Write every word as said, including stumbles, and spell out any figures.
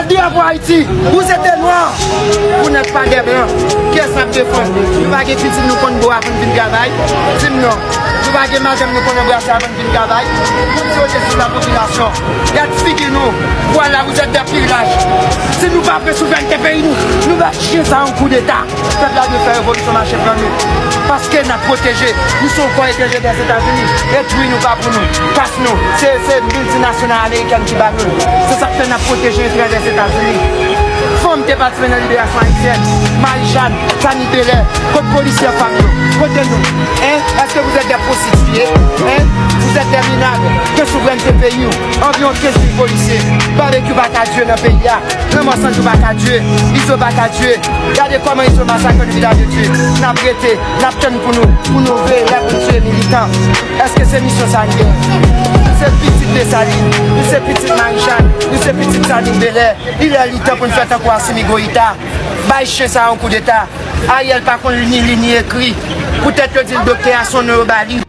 Drapo Ayiti, vous êtes noir. Vous n'êtes pas des blancs. Kiyès n ap defann? Nou pa gen pitit nou konn bo avan n vin travay? Di m non. Nou pa gen madanm nou konn anbrase avan n vin travay? Moun yo te sou la popilasyon. Gad figi nou. Voilà, vous êtes des pires lâches. Si nou pa vle souvènte peyi nou, nou bat chen sa yon koudeta. Pèp la dwe fè revolisyon, mache pran nou. Paske n ap pwoteje. Nou se yon kò etranje Dèzetazini. Etri nou pa pou nou. Pas nou. Se, se miltinasyonal amerikèn ki ba nou l. Se sa k fè n ap pwoteje enterè Dèzetazini. Fanm te patisipe nan liberasyon ayisyèn. Marijàn, Sani Belè. Kot polisye fanm yo? Kote nou? Hein? Est-ce que vous êtes des prostituées? Hein? Vous êtes des minables. Ke souvènte peyi w. Anviwon kenz mil polisye. Babekyou pa ka dwe nan peyi a. Lanmò Sandjou pa ka dwe. Izo pa ka dwe. Gade kòman Izo masakre nan Vilaj de Dye. N ap rete, n ap tann pou nou, pou nou veye lè pou n tiye militan. Èske se misyon sa n gen? Nou se pitit Desalin, nou se pitit Marijàn, nou se pitit Sani Belè. Li lè li tan pou n fè tankou Asimi Goyita. Bay chen sa yon koudeta. Ariel pa konn ni li ni ekri. Poutèt yo di l doktè a, se yon non yo ba li.